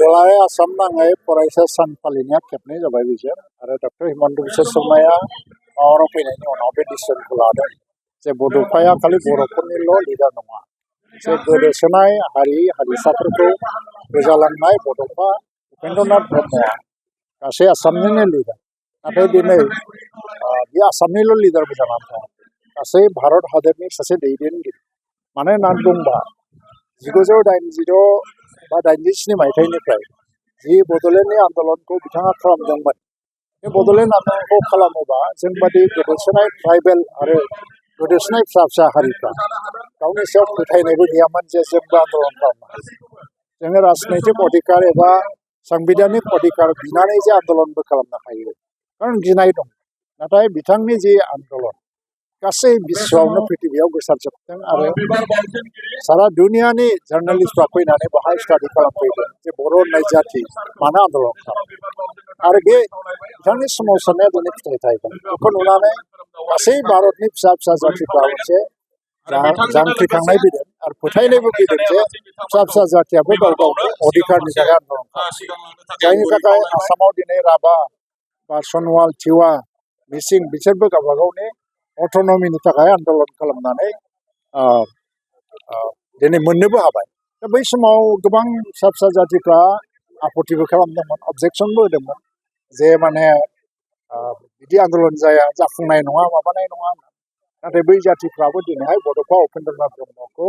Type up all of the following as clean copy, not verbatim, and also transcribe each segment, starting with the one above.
बेलाय आसाम नाङै फरायसा सान फालिनाया खेबनै जाबाय बिसोर आरो डक्टर हिमन्त बिश्व शर्माया पावाराव फैनायनि उनाव बे डिसिसनखौ लादों जे बड'फाया खालि बर'फोरनिल' लिडार नङा जे गोदोसोनाय हारि हारिसाफोरखौ गोजालांनाय बड'फा उपेन्द्रनाथ ब्रह्मआ गासै आसामनिनो लिडार नाथाय दिनै बे आसामनिल' लिडारबो जानानै थाङाखै गासै भारत हादरनि सासे दैदेनगिरि मानो होननानै बुंबा 1986 बा 87 मायथाइनिफ्राय जि बड'लेण्डनि आन्दलनखौ बिथाङा खालामदोंमोन बे बड'लेण्ड आन्दलनखौ खालामोबा जोंबादि गोदोसोनाय ट्राइबेल आरो गोदोसोनाय फिसा फिसा हारिफ्रा गावनि सायाव फोथायनायबो गैयामोन जे जोंबो आन्दलन खालामनो हायो जोङो राजनैतिक अधिकार एबा सांबिधानिक अधिकार बिनानै जे आन्दलनबो खालामनो हायो खारन गिनाय दं नाथाय बिथांनि जि आन्दलन गासै बिश्वआवनो पृथिबियाव गोसारजोबदों आरो सारा दुनियानि जार्नालिस्टफ्रा फैनानै बाहाय स्टाडि खालामफैदों जे बर' होननाय जाथि मानो आन्दलन खालामो आरो बे बिथांनि सोमावसारनाया दिनै फिथाइ थायदों बेखौ नुनानै गासै भारतनि फिसा फिसा जाथिफ्रा मोनसे जांख्रिखांनाय फैदों आरो फोथायनायबो फैदों जे फिसा फिसा जाथियाबो गाव गावनि अधिकारनि थाखाय आन्दलन खालामो जायनि थाखाय आसामाव दिनै राभा बा सनवाल टिवा मिसिं बिसोरबो गावबा गावनि अट'नमिनि थाखाय आन्दलन खालामनानै दिनै मोननोबो हाबाय दा बै समाव गोबां फिसा फिसा जाथिफ्रा आपत्तिबो खालामदोंमोन अबजेक्सनबो होदोंमोन जे माने बिदि आन्दलन जाया जाफुंनाय नङा माबानाय नङा नाथाय बै जाथिफ्राबो दिनैहाय बड'फा उपेन्द्रनाथ ब्रह्मखौ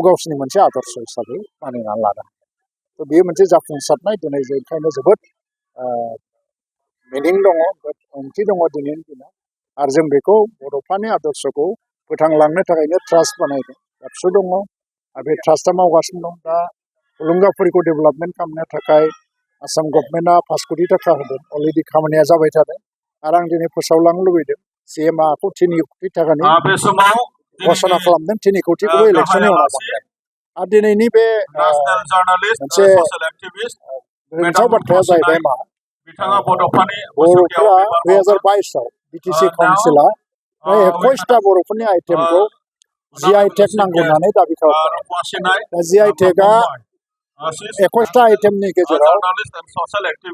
गावसिनि मोनसे आदर्श हिसाबै मानिनानै लादों थ' बेयो मोनसे जाफुंसारनाय दिनै ओंखायनो जोबोद मिनिं दङ ओंथि दङ दिनैनि दिनाव आरो जों बेखौ बड'फानि आदर्शखौ फोथांलांनो थाखायनो ट्रास्ट बानायदों एबसु दङ आरो बे ट्रास्टआ मावगासिनो दं दा थुलुंगाफुरिखौ डेभेलपमेन्ट खालामनो थाखाय आसाम गभर्नमेन्टआ 5 कोटि थाखा होदों अलरेडि खामानिया जाबाय थादों आरो आं दिनै फोसावलांनो लुबैदों CMआखौ 3 कोटि थाखानि घोषणा खालामदों 3 कोटिखौबो इलेक्सननि उनाव मोनगोन आरो दिनैनि बे मोनसे गोरोन्थाव बाथ्राया जाहैबाय मा बर'फोरा 2022आव BTC काउन्सिला 21टा बर'फोरनि आइटेमखौ GI टेग नांगौ होननानै दाबि खालामदों दा GI टेगआ 21टा आइटेमनि गेजेराव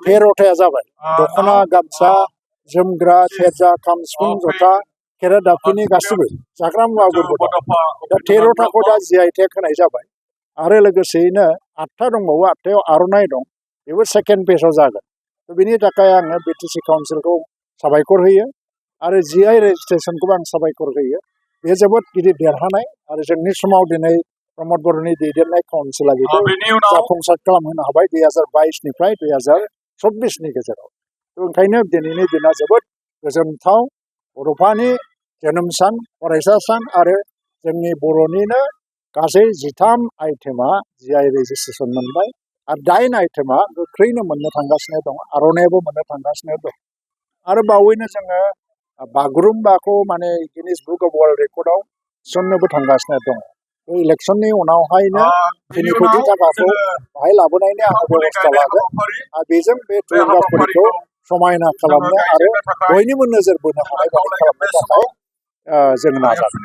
13टाया जाबाय दख'ना गामसा जोमग्रा सेरजा खाम सिफुं जथा खेराइ दाफिनि गासिबो जाग्रा मुवाफोरबो दं दा 13टाखौ दा GI टेग होनाय जाबाय आरो लोगोसेयैनो 8टा दंबावो 8टायाव आर'नाइ दं बेबो सेकेन्ड पेजआव जागोन बेनि थाखाय आङो BTC काउन्सिलखौ साबायखर होयो आरो GI रेजिस्ट्रेसनखौबो आं साबायखर होयो बे जोबोद गिदिर देरहानाय आरो जोंनि समाव दिनै प्रमद बर'नि दैदेननाय काउन्सिला बेखौ जाफुंसार खालामहोनो हाबाय 2022निफ्राय 2024नि गेजेराव ओंखायनो दिनैनि दिना जोबोद गोजोनथाव बड'फानि जोनोम सान फरायसा सान आरो जोंनि बर'निनो गासै 13 आइटेमा GI रेजिस्ट्रेसन मोनबाय आरो 8 आइटेमा गोख्रैनो मोननो थांगासिनो दं आर'नाइयाबो मोननो थांगासिनो दं आरो बावैनो जोङो बागुरुम्बाखौ माने गिनिस बुक अफ वर्ल्ड रेकर्डआव थिसननोबो थांगासिनो दं बे इलेक्सननि उनावहायनो 3 कोटि थाखाखौ बाहाय लाबोनायनि आङो बेबस्था लागोन आरो बेजों बे थुलुंगाफुरिखौ समायना खालामनो आरो बयनिबो नोजोर बोनो हानाय बायदि खालामनो थाखाय जों नाजागोन